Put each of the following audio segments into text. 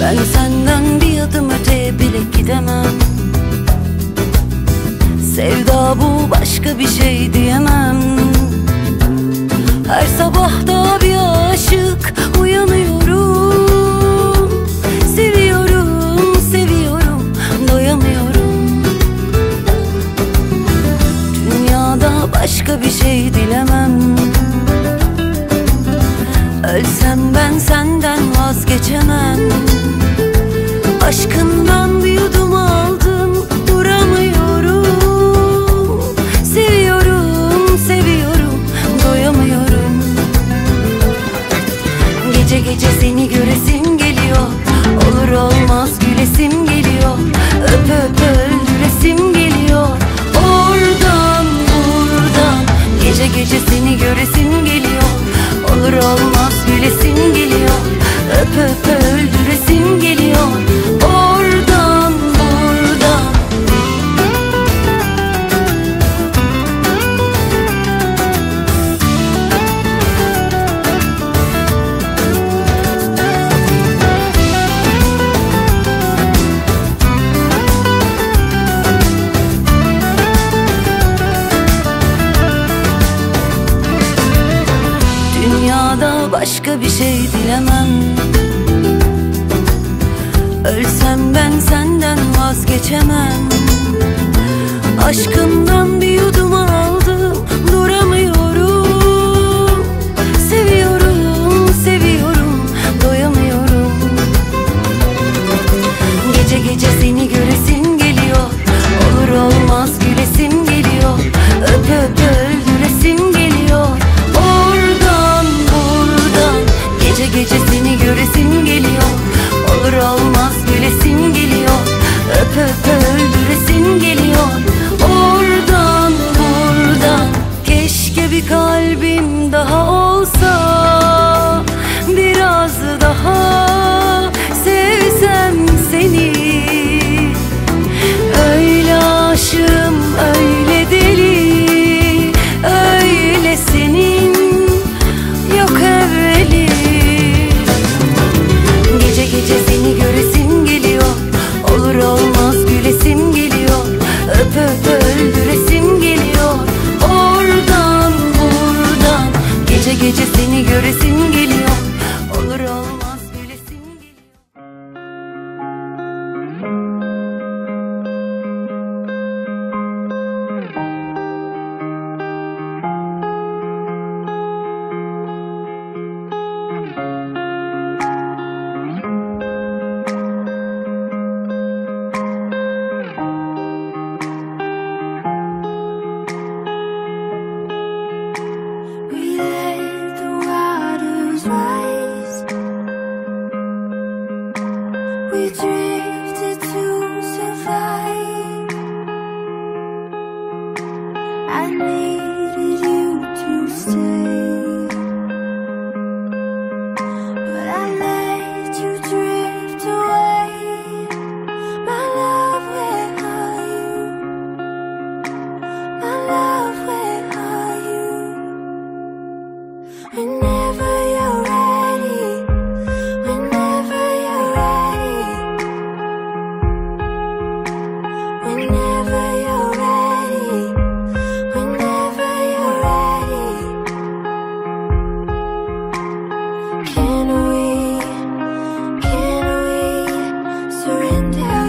Ben senden bir adım öteye bile gidemem. Sevda bu, başka bir şey diyemem. Her sabah da bir aşık uyanıyorum. Seviyorum, seviyorum, doyamıyorum. Dünyada başka bir şey dilemem. Ölsem ben senden vazgeçemem. Aşkından bir yudum aldım, duramıyorum. Seviyorum, seviyorum, doyamıyorum. Gece gece seni göresim geliyor. Olur olmaz gülesim geliyor. Öp öp öldüresim geliyor. Oradan buradan gece gece seni göresim geliyor. Olur olmaz gülesim geliyor. Öp öp öldüresim geliyor. Oradan buradan. Dünyada başka bir şey dilemem. Ölsem ben senden vazgeçemem. Aşkından bir yudum aldım, duramıyorum. Seviyorum, seviyorum, doyamıyorum. Gece gece seni göresim geliyor. Olur olmaz gülesim geliyor. Öp öp öldüresim geliyor. Oradan buradan gece gece seni göresim geliyor. Olur olmaz gülesim geliyor. Öp öp öldüresim geliyor. Oradan buradan. Keşke bir kalbim daha olsa, biraz daha sevsem seni. Öyle aşığım, öyle deli, öyle senin yok evveli. Gece gece seni göresim geliyor. Olur olmaz gülesim geliyor. Öp öp öldüresim geliyor. Oradan buradan gece gece seni göresim geliyor. Olur olmaz gülesim geliyor. We let the waters rise. We drifted to survive. I needed you to stay, but I let you drift away. My love, where are you? My love, where are you? Whenever you're ready, whenever you're ready, whenever you're ready, whenever you're ready. Can we surrender?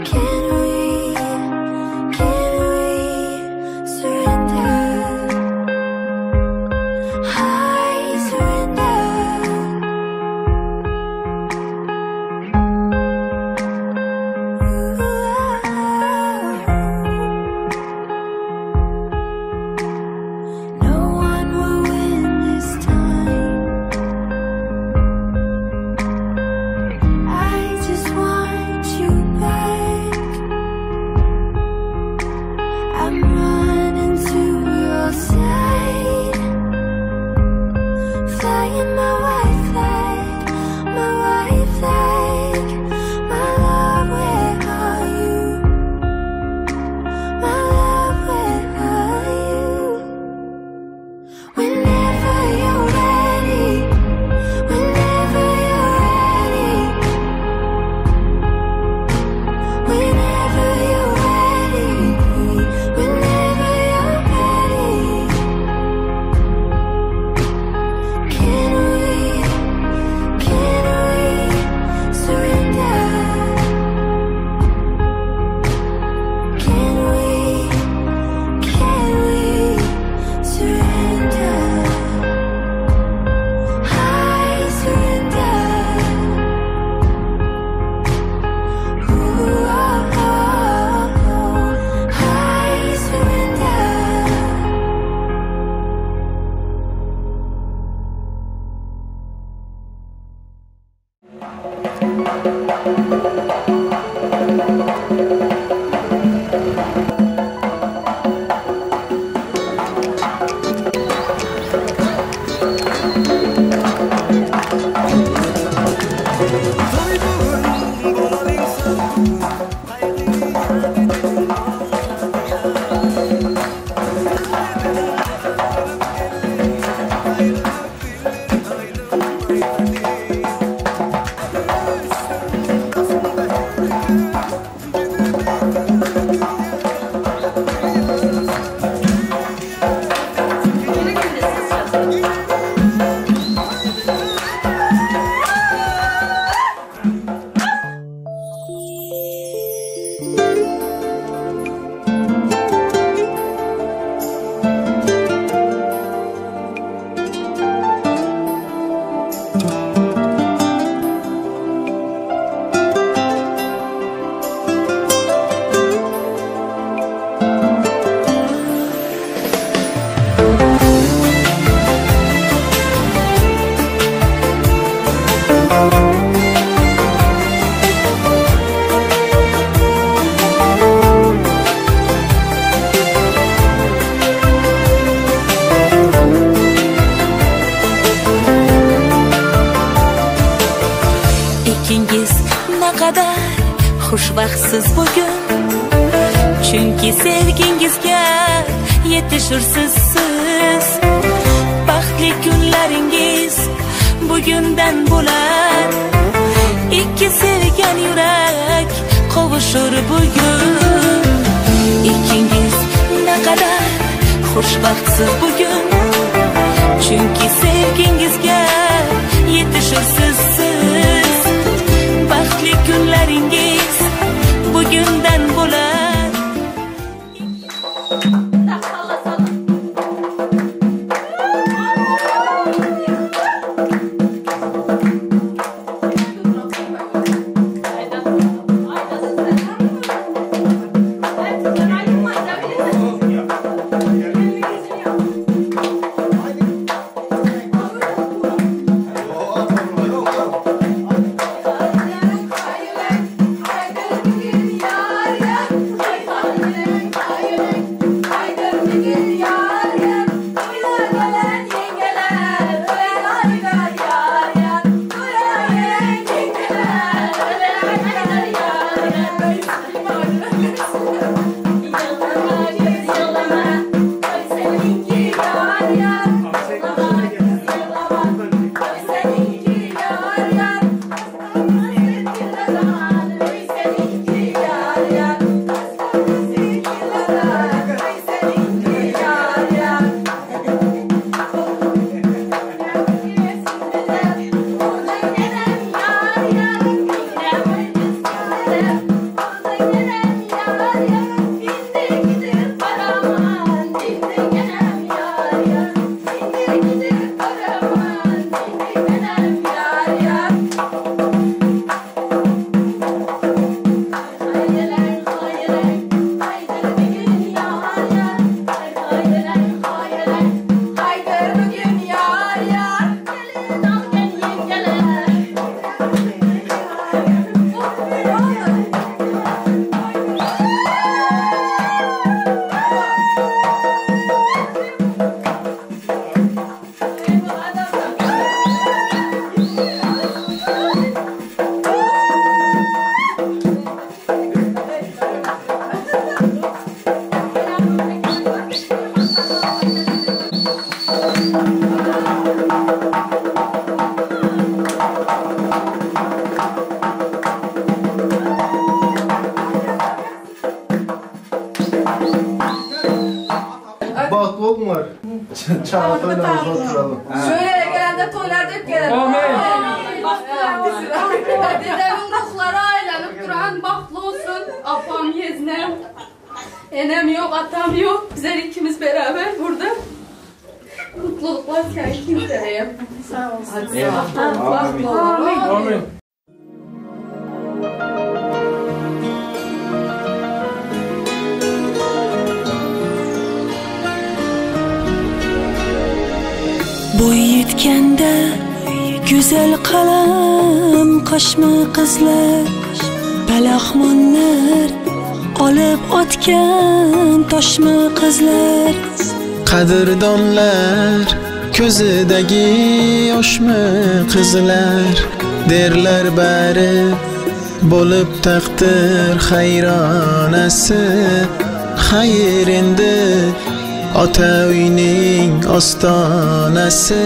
Can we surrender? I surrender. No one will win this time. I just want you back. I'm running to your side, flying my white flag, my white flag. My love, where are you? My love, where are you? Whenever you're ready, whenever naqadar xushvaqtsiz bugun, chunki sevgingizga yetishursiz siz. Baxtli kunlaringiz bugundan bo'lar, ikki sevgan yurak qovushur bugun. Ikkingiz naqadar xushvaqtsiz bugun, chunki sevgingizga yetishursiz siz. Baxtli kunlaringiz bugundan bo'lar. Bahtlı olmalar. Çağatay'la oturalım. Şöyle gelende toylarda hep gelelim. Amin. Dedemin ruhları aylanıp duran bahtlı olsun. Apam, yeznem, enem yok, atam yok. Bizler ikimiz beraber burada. Mutluluklar sen kimseye. Sağ olsun. Amin. Amin. Bo'y yetganda güzel qalam qoshma qizlar, palaxmonlar olib otgan toshma qizlar. Qadrdonlar ko'zidagi yoshmi qizlar, derlar bari bo'lib taqdir hayronasi. Xayr endi ota uyning ostonasi.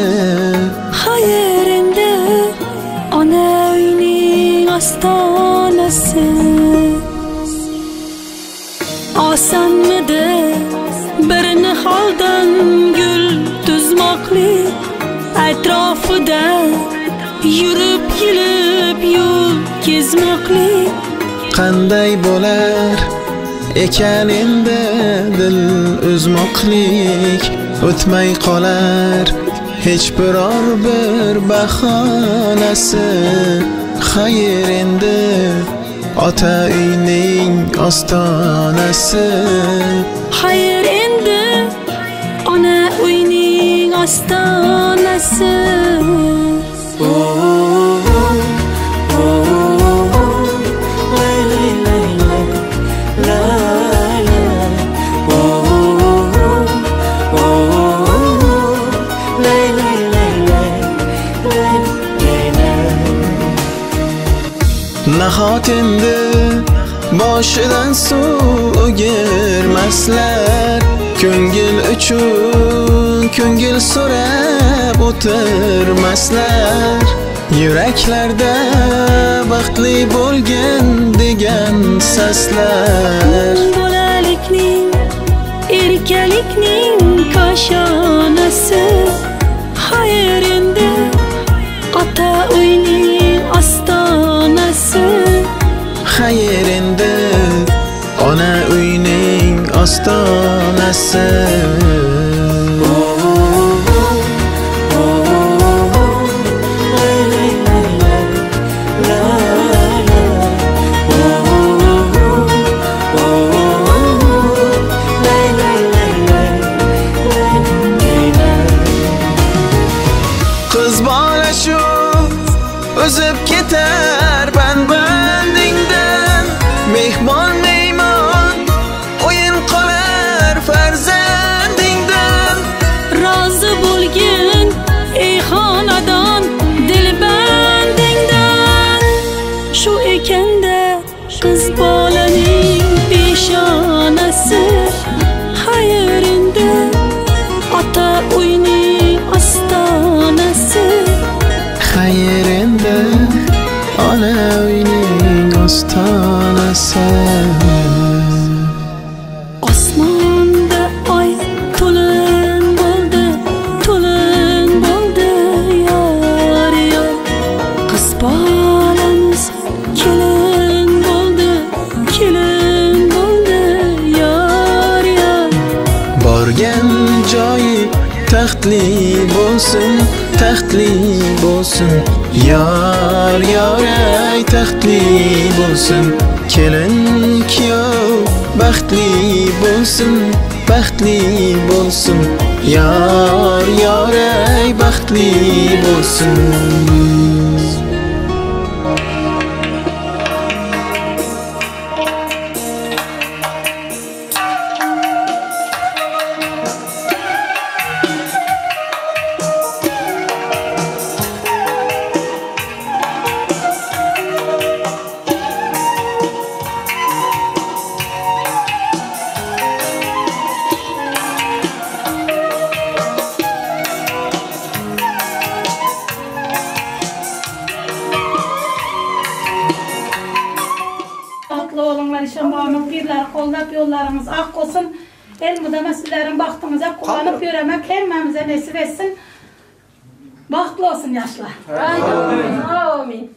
Xayr endi ona uyning ostonasi. Osonmidi bir niholdan gul tuzmoqlik, atrofida yurib yilib yo'l kezmoqlik. Qanday bo'lar ekan endi dil uzmoqlik, o'tmay qolar hech biror bir bahonasi. Xayr endi ota uyning ostonasi. Xayr endi ona uyning ostonasi. Nahot endi boshidan suv o'girmaslar, ko'ngil uchun ko'ngil so'rab o'tirmaslar. Yuraklarda baxtli bo'lgin degan saslar. Bolalikning, erkalikning koshonasi, xayr endi ota uyning ostonasi. Xayr endi ona uyning ostonasi. Qiz bola shu o'zib ketar band-bandingdan, mehmon mehmon o'yin qolar farzandingdan. Rozi bo'lgin ey xonadon dilbandingdan, shu ekanda qiz bolaning peshonasi. Xayr endi ota uyning ostonasi. Xayr endi ona uyning ostonasi. Osmonda oy to'lin bo'ldi, to'lin bo'ldi yor yor. Qiz bolamiz kelin bo'ldi, kelin bo'ldi yor yor. Borgan joyi taxtli bo'lsin, taxtli bo'lsin yor yor, ay taxtli bo'lsin. Kelin kuyov baxtli bo'lsin, baxtli bo'lsin yor yor, ay baxtli bo'lsin. Qo'llab yo'llarimiz oq olsun. Elmudama sizlerin baxtınıza kullanıp yürümek hemmemize nesip etsin. Baxtlı olsun yaşlar. Amin. Amin.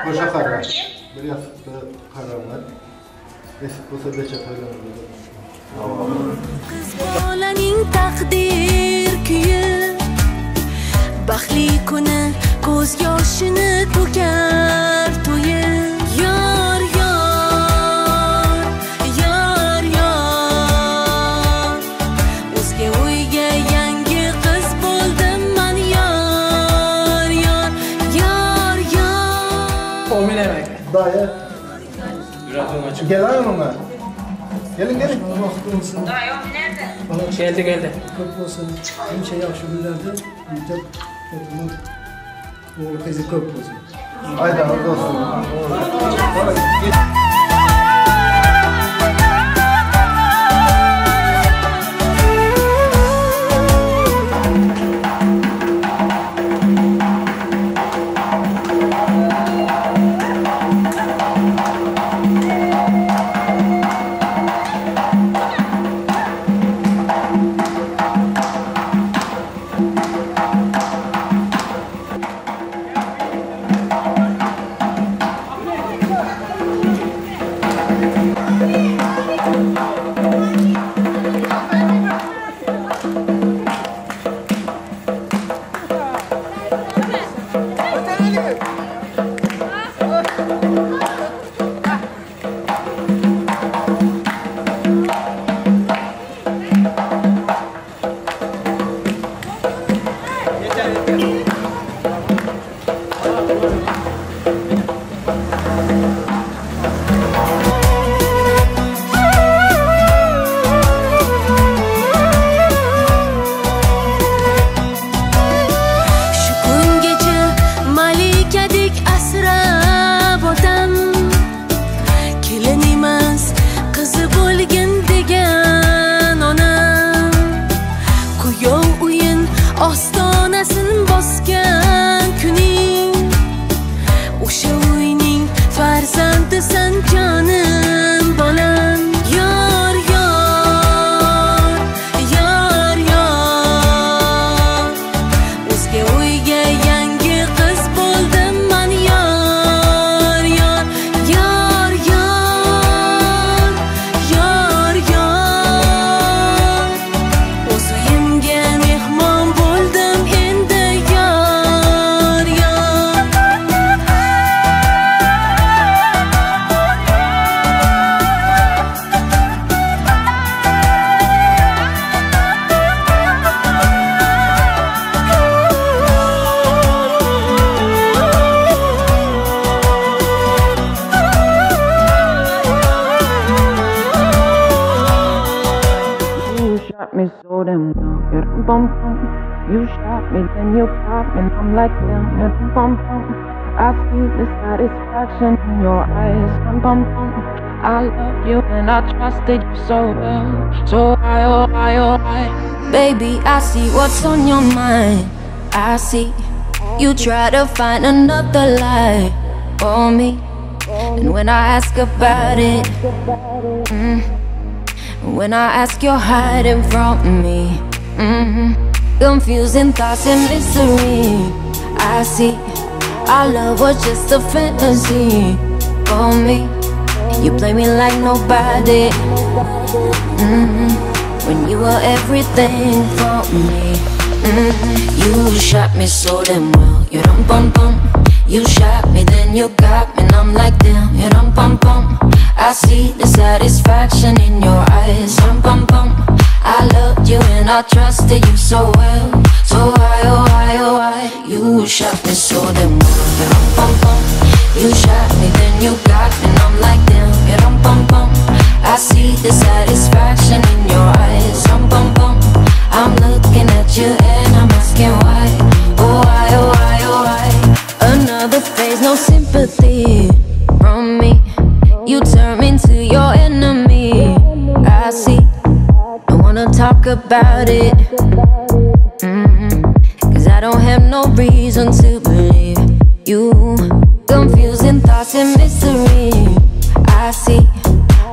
Ko'sha qarab, bir yostiqda qaramlar. Nasib bo'lsa becha to'ylarimiz. Qiz bolaning taqdir kuyi, baxtli kuni ko'z yoshini to'kar to'yi. Yor yor yor yor, o'zga uyga yangi qiz bo'ldim man yor yor yor yor. Dayı. Gel onlar. Gelin gelin. Baxtlı olsun. Dayı nerede? Geldi geldi. Köp olsun. Hemşe yaxşı günlerde müddet oturmak. Oğlu kızı köp olsun. Haydi orada olsun. shot me so damn well. You dum bum bum. You shot me, then you got me, and I'm like damn. You dum bum bum. I see the satisfaction in your eyes. Dum bum bum. I love you and I trusted you so well. So I, oh I, oh I. Baby, I see what's on your mind. I see you try to find another lie for me. And when I ask about it, when I ask, you're hiding from me. Confusing thoughts and mystery. I see our love was just a fantasy for me. You play me like nobody, when you were everything for me. You shot me so damn well. You dum bum bum. You shot me, then you got me, and I'm like damn. You dum bum bum. I see the satisfaction in your eyes. Dum bum bum. I loved you and I trusted you so well. So why, oh why, oh why? You shot me so damn well. You dum bum bum. You shot me, then you got me, and I'm like damn. You dum bum bum. I see the satisfaction in your eyes. Dum bum bum. I'm looking at you and I'm asking why. Oh why, oh why, oh why? Another phase, no sympathy from me. You turn me into your enemy. I see. Don't wanna talk about it, cause I don't have no reason to believe you. Confusing thoughts and mystery. I see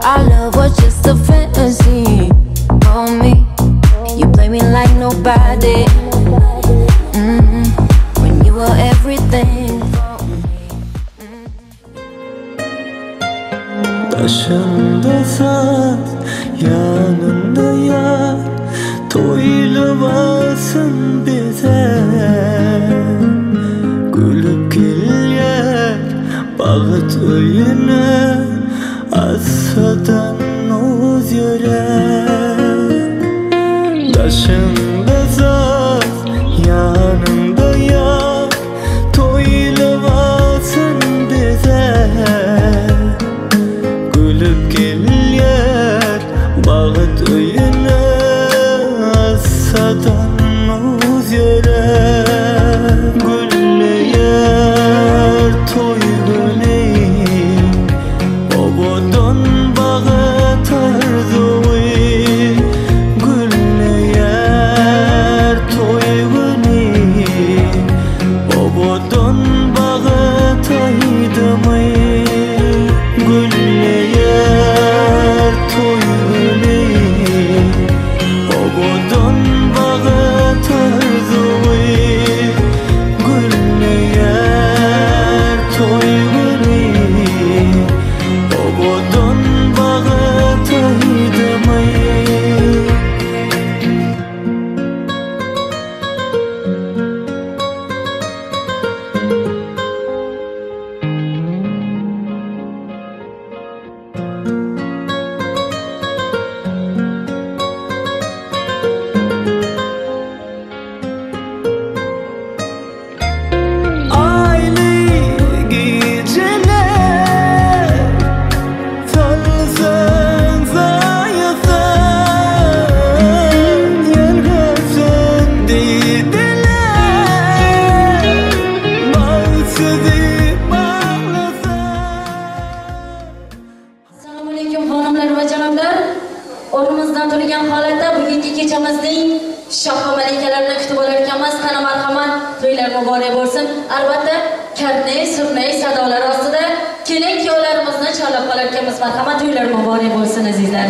our love was just a fantasy for me. You play me like nobody, when you were everything for me. Başımda saz, yanında yar, to'yilmasin bezar. Kulib kelar baxt o'yini, astadan o'z yurar. Başımda saz, yanında yar, to'yilmasin bezar. Kulib kelar baxt o'yini, astadan o'z yurar. Gullayar to'y guli, obodon baxt arzui. Gullayar to'y guli, obodon baxt aydimi. Gullayar to'y guli, obodon baxt arzui. Gullayar to'y guli, obodon baxt aydimi. Aylı geceler, talsın zayıfın, yelgazın dediler, bahtsızı bağlasın. Assalomu alaykum xonimlar va janoblar. O'rnimizdan turgan holatda bugungi kechamizning shoh malakalarini kutib olar ekanmiz. Qani marhamat, to'ylar muborak bo'lsin. Albatta, karnay, surnay sadolari ostida kelin kuyovlarimizni chorlab qolar ekanmiz. Marhamat, to'ylar muborak bo'lsin azizlar.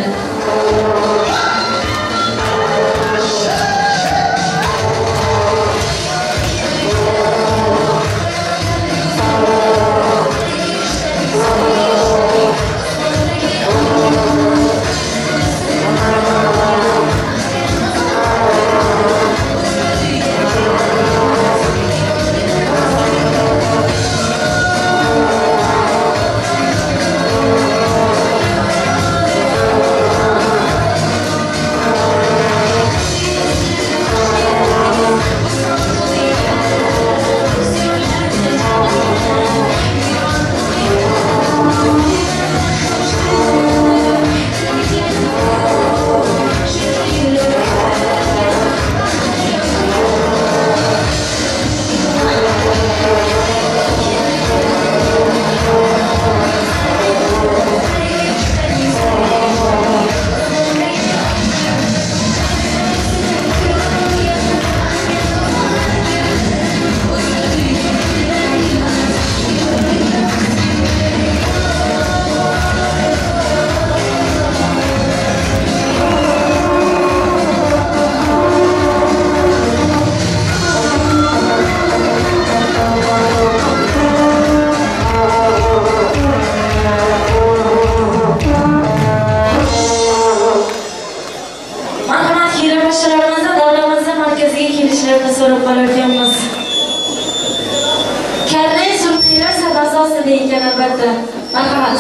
poshshalarimizni davramizning markaziga kelishlarini so'rab qolarkanmiz. Karnay surnaylar sadosi ostida ekan albatta. Marhamat.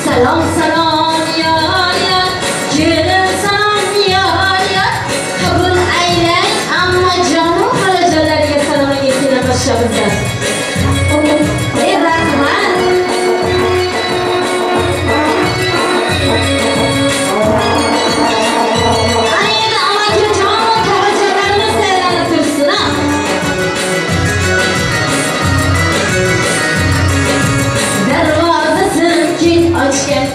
Salom salom yor yor, kelin salom yor yor, qabul aylang ammajon xolajonlarga salomga kelin poshshamizdan. Ey rahmat. Ana endi amakijon tog'ajonlarimiz tayyorlanib tursin ha. Darvozasini keng ochgan,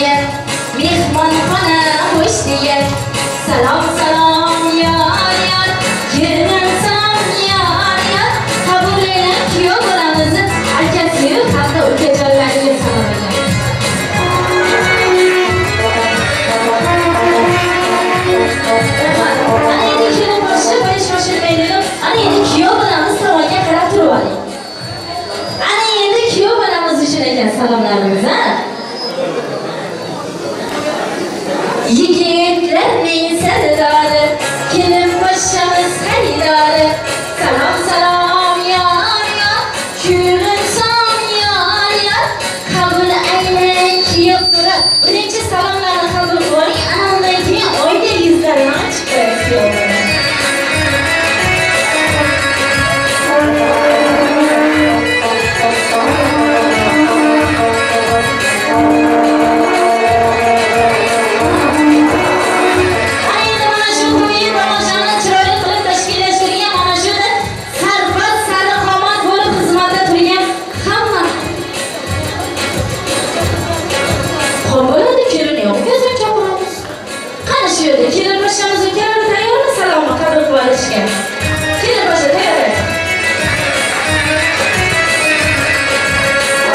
deya, mehmonxona xo'sh deya. Salom salom yor yor, kelinsam yor yor. Qabul aylang kuyov bolamizni akasi-yu hamda ukajonlariga salom ekan. Ana endi kelin boshi bir shoshilmay dedim. Ana endi kuyov bolamiz tomonga qarab turib oling. Ana endi kuyov bolamiz uchun ekan salomlarimiz, ha? Yigitlarning sardori, kelin poshshamiz xaridori. Salom salom yor yor, kulinsam yor yor. Qabul aylang kuyov to'ra. Birinchi salomlarni qabul qilib oling, ana undan keyin oyga yuzlarini ochib qo'yasiz kuyov bola. Ana endi mana shu to'yi tomoshani chiroyli qilib tashkillashtirgan, mana shuni sarfaz sariqomat bo'lib xizmatda turgan hamma. Xo'p bo'ladi, kelin yo'q, ko'zini chopiramiz. Qani shu yerda kelin poshshamiz ukalari tayyormi salomni qabul qilib olishga? Kelin poshsha tayyor.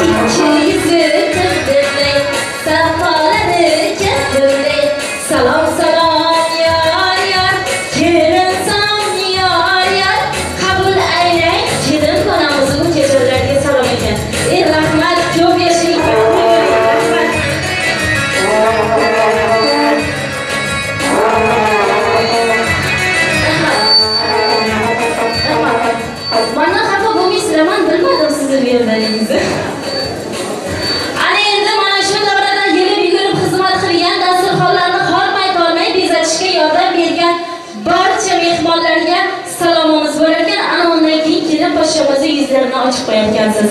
Ikki yuzi tig'dirday, safolari katirday. Salom salom yor yor, kelinsam yor yor. Qabul aylang kelin bolamizni ukajonlarga salom ekan. Ey rahmat, ko'p yashang, rahmat. Rahmat. Mana xafa bo'lmaysizlar, men bilmadim sizni bu yerdaliginizni. Ana endi mana shu davrada yelib yugurib xizmat qilgan, dasturxonlarni hormay tormay bezatishga yordam bergan barcha mehmonlarga salomimiz bo'lar ekan. Ana undan keyin kelin poshshamizni yuzlarini ochib qo'yarkansiz.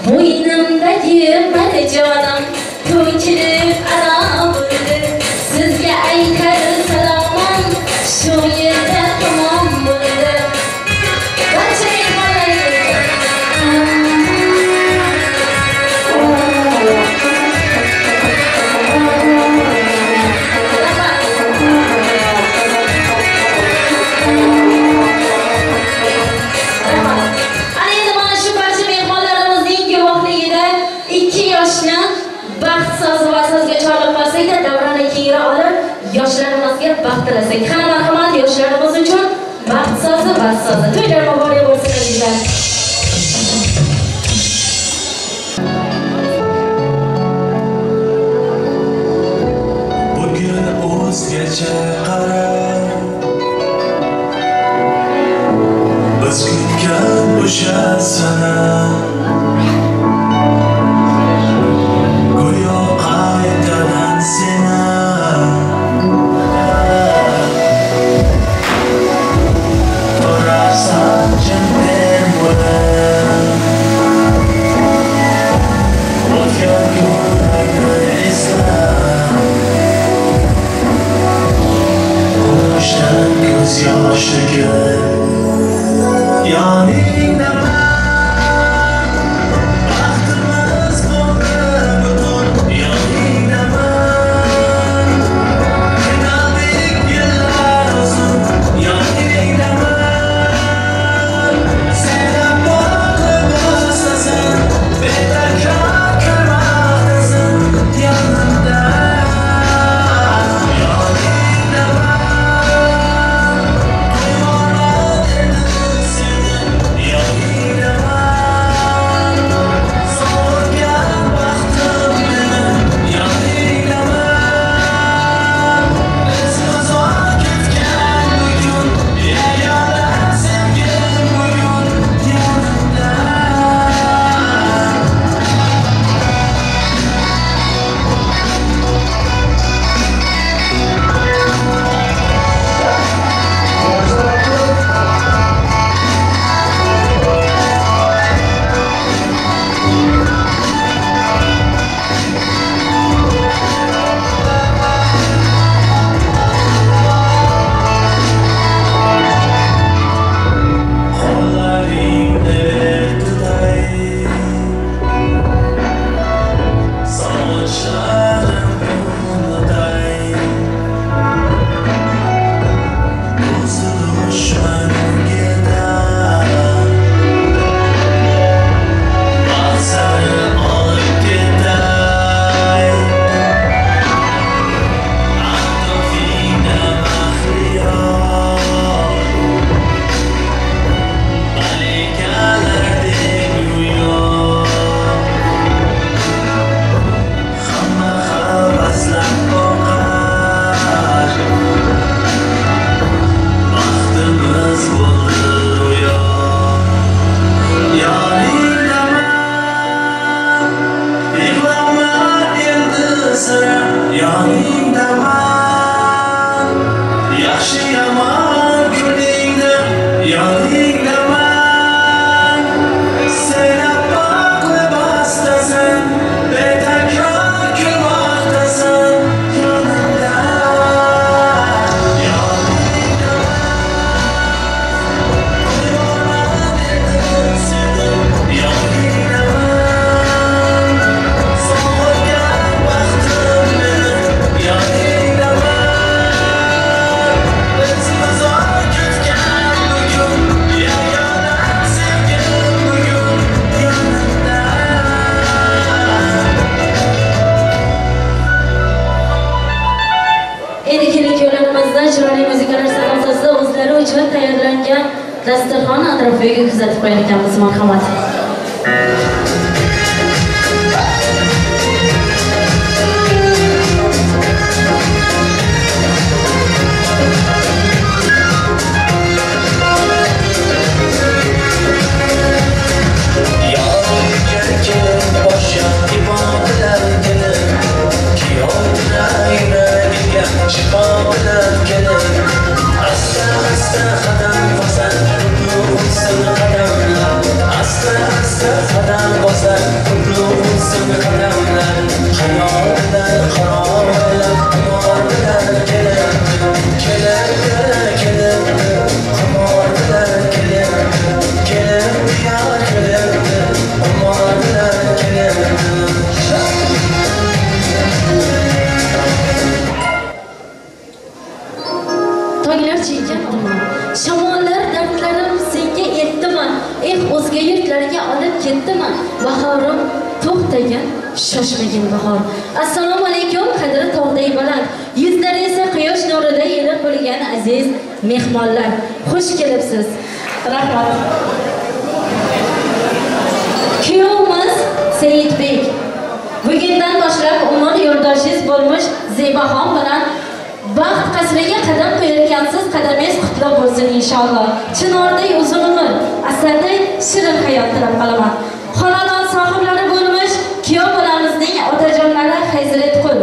Bo'ynimdagi marjonim to'kilib aro bo'ldi. Sizga aytar salomim shu yerda tamom bo'ldi. Barcha mehmonlarga Ana endi mana shu barcha mehmonlarimizning guvohligida ikki yoshni baxt sozi va sozga chorlab qolsak-da, davrani kengroq olib, yoshlarimizga baxt tilasak. Qani marhamat, yoshlarimiz uchun baxt sozi va sozi. To'ylar muborak bo'lsin azizlar. Bugun o'zgacha qarar, biz kutgan o'sha sana, go'yo qaytadan seni ko'rarsan jim bo'lib. O'tgan kunlarni eslab, urushdan ko'z yosh to'kib, yoningdaman. Baxtimiz bo'ldi butun, yoningdaman. Qiynaldik yillar uzun, yoningdaman. Seni bog'li bo'lsasin, betakor kirmoqdasin yonimda. Yoningdaman, Yaxshi yomon kuningni yodingdaman. Sen oppoq libosdasan, betakror kulmoqdasan yonimda. Yodingdaman, sog'ingan vaqtim meni yodingdaman. Bizni uzoq kutgan bugun, yagona sevgim bugun yonimda. Endi kelin kuyovlarimizdan chiroyli muzikalar sanosasida o'zlari uchun tayyorlangan dasturxon atrofiga kuzatib qo'yar ekanmiz, marhamat. Yonga kelin boshim ibo bilan kelin, kuyovlar yuragiga shifo bilan kelin. Asta asta qadam bosar, qutlu bo'lsin qadamlar. Asta asta qadam bosar, qutlu bo'lsin qadamlar. Xayol bilan, qaror bilan, qimor bilan kelin. Kelin, kelin, qimor bilan kelin. Kelin, yor kelin, qimor bilan kelin. Tonglar chekkandirman, shamollar dardlarim senga etdimi? Eh, o'zga yurtlarga olib ketdimi? Bahorim to'xtagin, shoshmagin bahor. Assalomu alaykum, qadri tog'day baland, yuzlari esa quyosh nurida iliq bo'lgan aziz mehmonlar. Xush kelibsiz. Rahmat. Kuyovimiz Seyitbek, bugundan boshlab umr yo'ldoshingiz bo'lmish Zebaxon bilan baxt qasriga qadam qo'yarkansiz, qadamingiz qutlug' bo'lsin inshaalloh. Chinorday uzun umr, asalday shirin hayot tilab qolaman. Xonadon sohiblari bo'lmish kuyov bolamizning otajonlari Hazratqul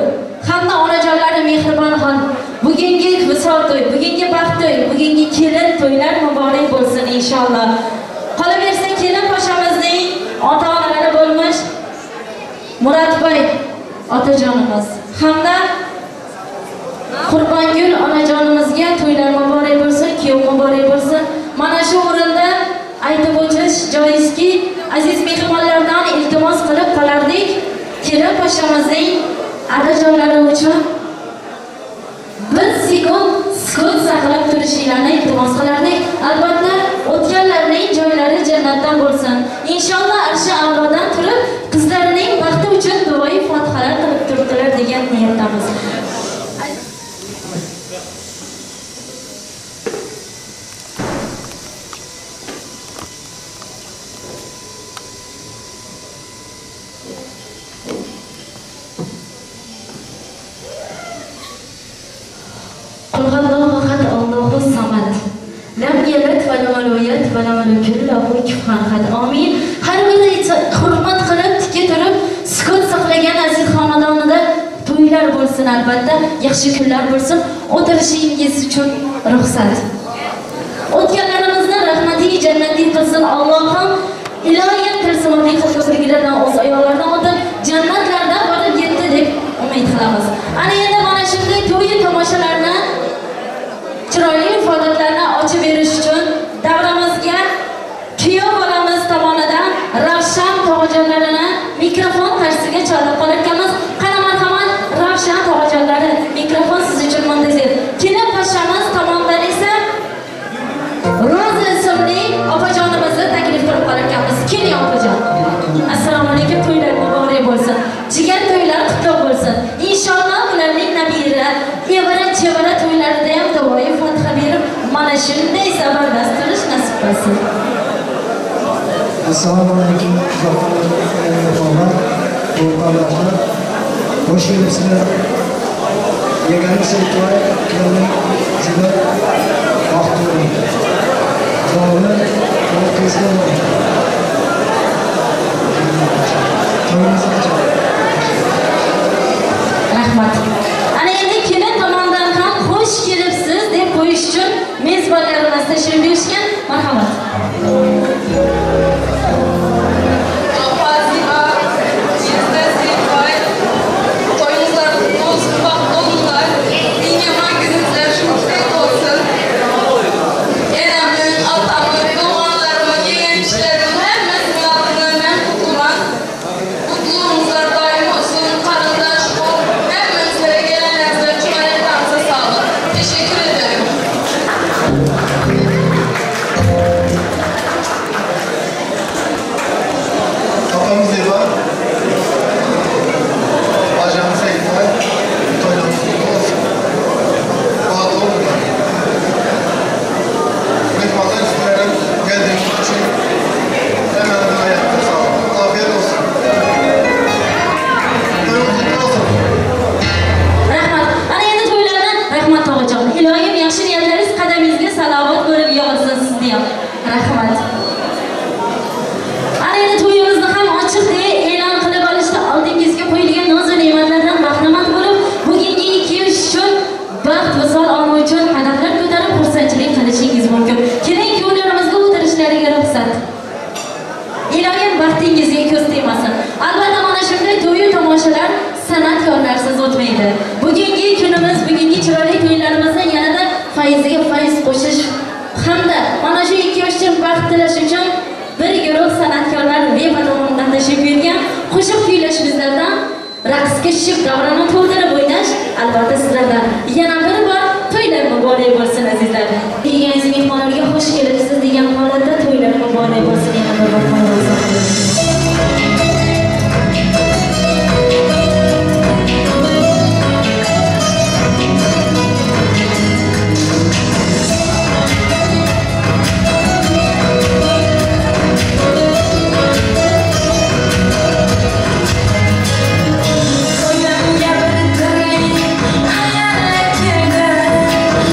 hamda onajonlari Mehribonxon, bugungi visol to'y, bugungi baxt to'y, bugungi kelin to'ylar muborak bo'lsin inshaalloh. Qolaversa kelin poshamizning ota-onalari bo'lmish Muratboy otajonimiz hamda Qurbongul onajonimizga to'ylar muborak bo'lsin, kuyov muborak bo'lsin. Mana shu o'rinda aytib o'tish joizki, aziz mehmonlardan iltimos qilib qolardik, kelin poshamizning adajonlari uchun bir sekund sukut saqlab turishinglarni iltimos qilardik. Albatta, o'tganlarning joylari jannatdan bo'lsin. Inshaalloh arshi a'lodan turib, qizlarining baxti uchun duoyi fotihalar qilib turibdilar degan niyatdamiz. Qul huvallohu ahad, Allohu samad. Lam yalid va lam yulad va lam yakul lahu kufuwan ahad. Amin. Har bir hurmat qilib tikka turib sukut saqlagan aziz xonadonida to'ylar bo'lsin, albatta yaxshi kunlar bo'lsin. O'tirishingiz uchun ruxsat. O'tganlarimizni rahmati jannati qilsin Allohim. Iloyim tilsimotli qilgan o'z oyoqlaridan o'tib jannatlardan borib yetdi deb umid qilamiz. Ana endi mana shunday to'y tomoshalarni, chiroyli ifodalarni ochib berish uchun davramizga kuyov bolamiz tomonidan Ravshan tog'ajonlarini mikrofon qarshisiga chorlab qolarkanmiz. Qani marhamat, Ravshan tog'ajonlari, mikrofon siz uchun muntazir. Kelin poshamiz tomonidan esa Roza ismli opajonimizni taklif qilib qolarkanmiz. Keling opajon. Assalomu alaykum, to'ylar muborak bo'lsin. Jigar to'ylar qutlug' bo'lsin. Inshaalloh ularning nabira, evara chevara to'ylarida ham duoyi fotiha berib, mana shunday zabardast turish nasib qilsin. Assalomu alaykum, uzoqdan mehmonlar, xush kelibsizlar. Yeganim Seyitboy, kelinim Ziba Baxtiyorov. Dog'i o'rtangizga Rahmat. Ana endi kelin tomonidan ham xush kelibsiz deb qo'yish mezbonlarimiz tashrif buyurishgan. Marhamat.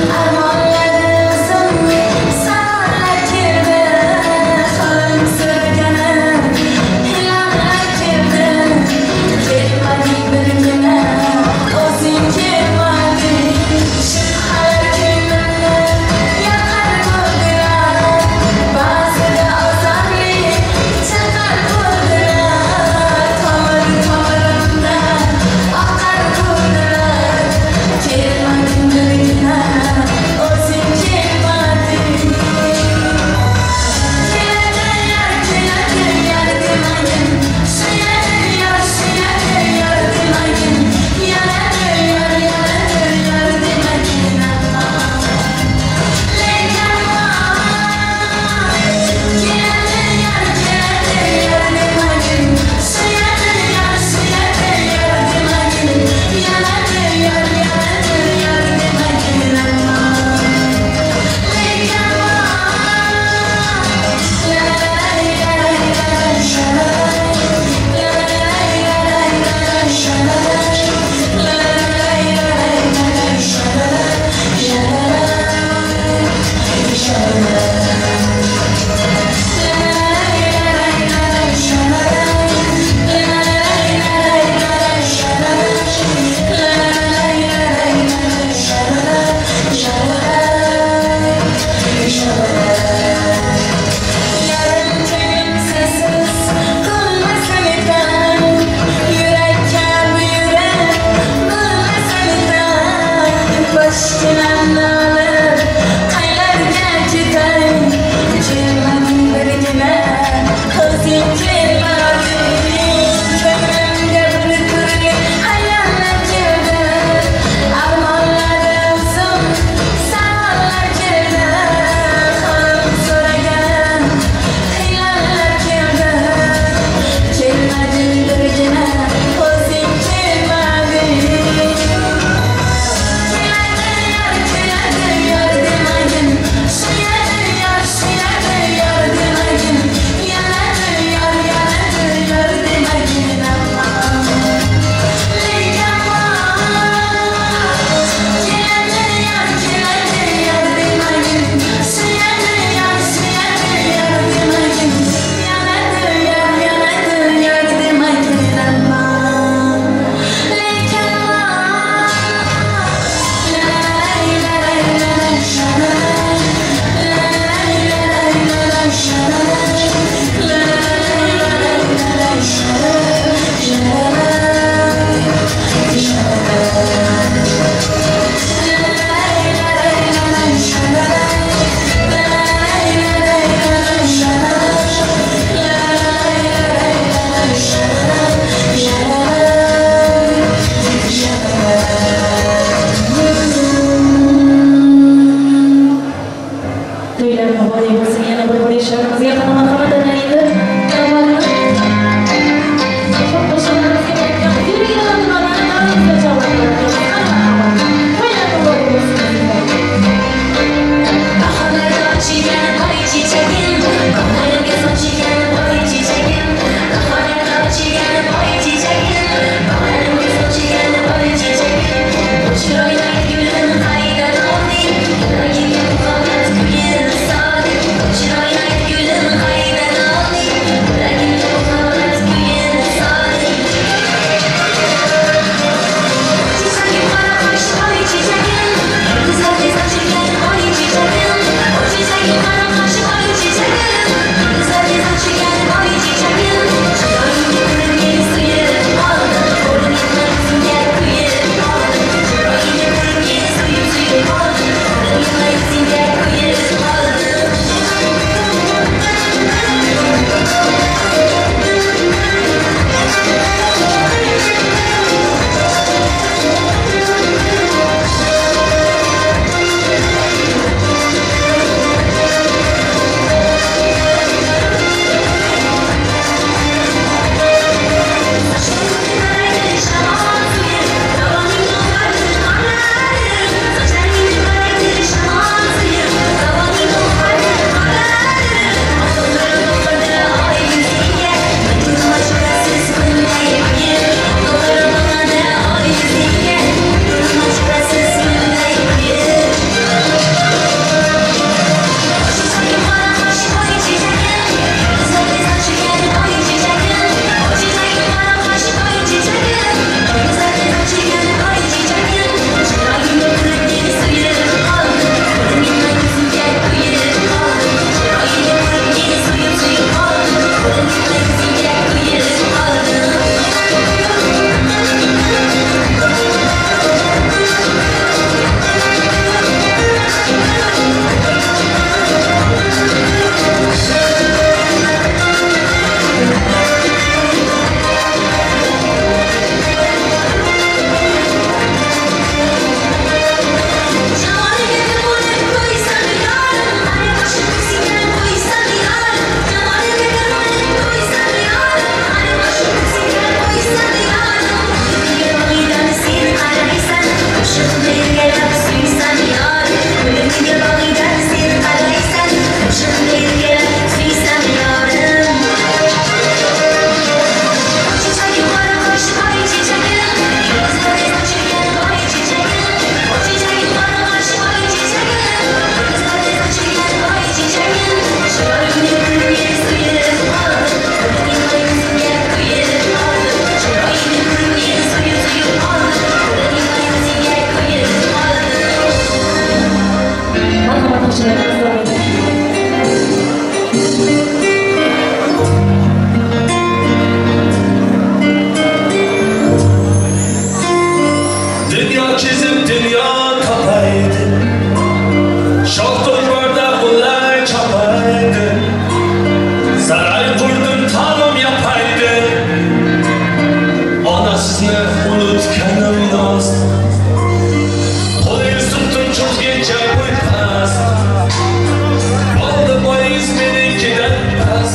I Muborak bo'lsin yana bir bor yoshlarımizga qani marhamat ana endi. Dünya çizip dünya tapaydı, şok barda bunlar çapaydı, saray kurdum tanım yapaydı, anasını unutkanım dost, kolayı tuttum çok gece uypaz, oldu boyuz benimkiden pes,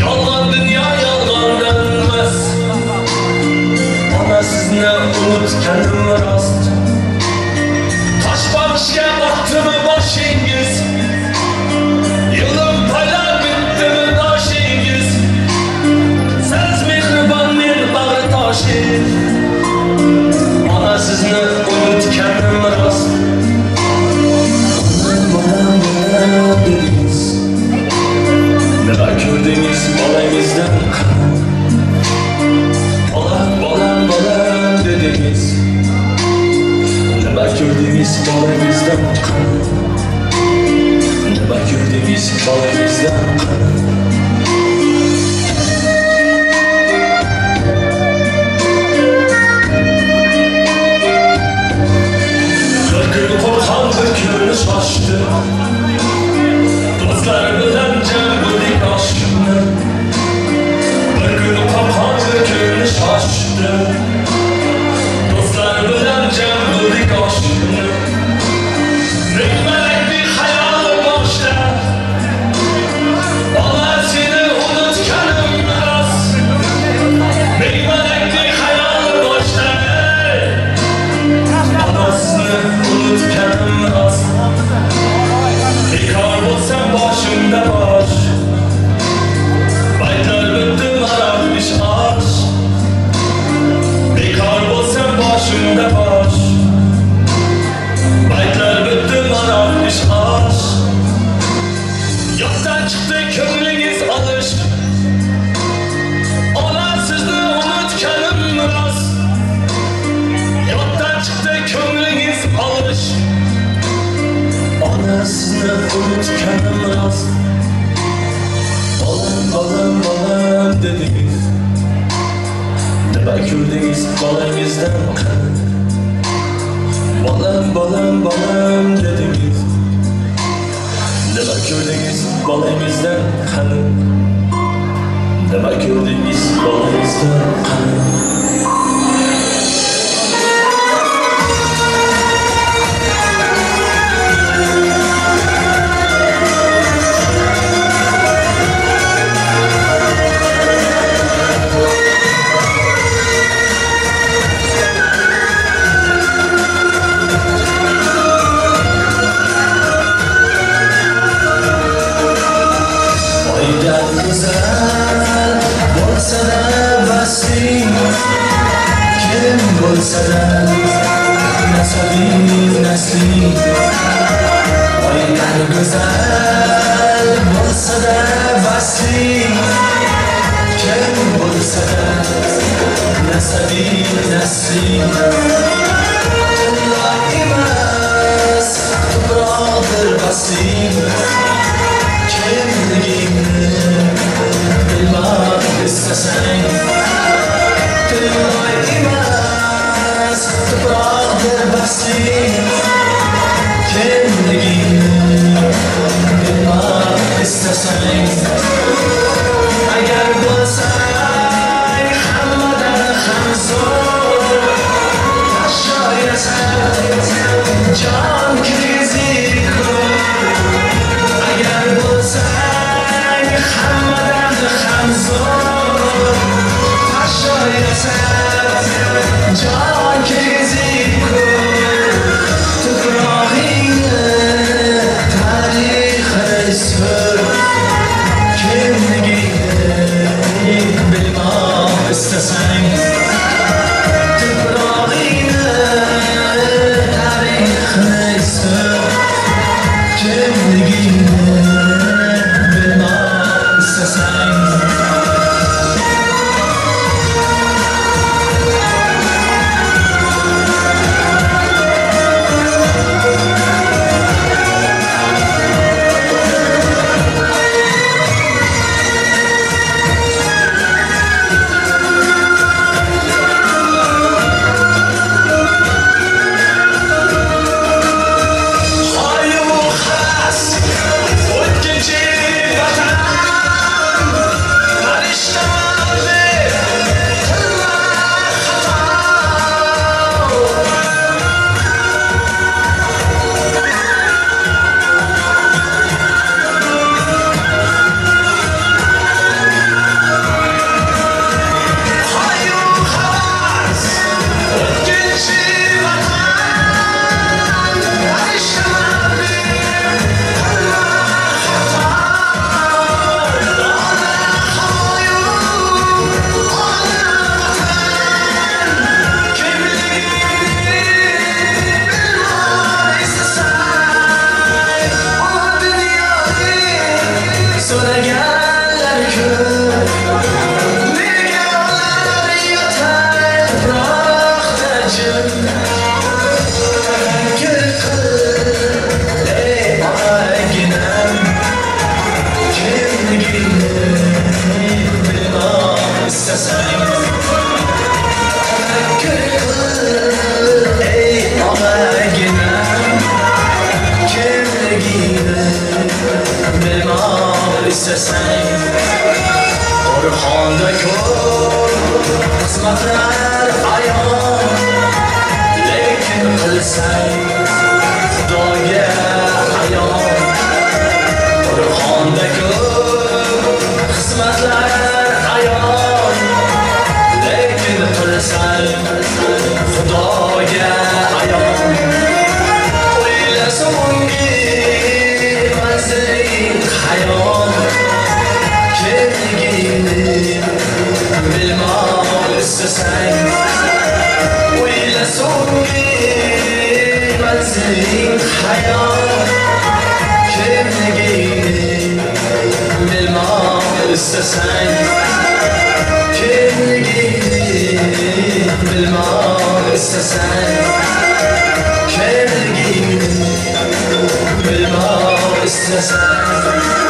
yalan dünya yalan denmez, anasını unutkanım rast. Taş başka baktı mı başınız, yılın paylar bitti mi taşınız, siz mihriban bir bağı taşı, anasını unutkanım rast. Bana dediniz, ne gördünüz balamızdan kan. Balam balam balam dediniz, ne gördünüz balamızdan kan. Ne gördünüz balamızdan kan. Bir gün korkan bir gün şaştı, dostlar bilen cembulik aşkını. Bir gün korkan bir gün şaştı, dostlar bilen cembulik aşkını. Mekmelek bir hayalı var rost. Bekor bo'lsam boshimda bosh. Baytlar bitdi maroq ish osh. Bekor bo'lsam boshimda bosh. Baytlar bitdi maroq ish osh. Yo'qdan chiqdi ko'nglingiz olish. Ona sizni unutganim rost. Yo'qdan chiqdi ko'nglingiz olish. Ona sizni unutganim rost. Bolam, bolam, bolam dedingiz. Nima ko'rdingiz bolangizdan qani? Bolam, bolam, bolam dedingiz. Nima ko'rdingiz bolangizdan qani? Nima ko'rdingiz bolangizdan qani? Kim bo'lsa-da nasabing nasling, oydan go'zal bo'lsa-da vasling. Kim bo'lsa-da nasabing nasling, tillo emas tuproqdir vasling. Kimligingni bilmoq istasang, tillo emas tuproqdir vasling. Kimligingni bilmoq istasang, agar bo'lsang hammadan ham zo'r, tashoyasan jon kirgizik ko'r. Agar bo'lsang hammadan ham zo'r, tashoyasan jon kirgizik ko'r. Tuprog'ingni tarixini sur, kimligingni bilmoq istasang, tuprog'ingni tarixini sur, kimligingni bilmoq istasang. Orxonda ko'p xizmatlar ayon, lekin qilsang Xudoga ayon. Orxonda ko'p xizmatlar ayon, lekin qilsang Xudoga ayon. O'ylasa Kimligini bilmem istesen, kimligini bilmem istesen, kimligini bilmem istesen.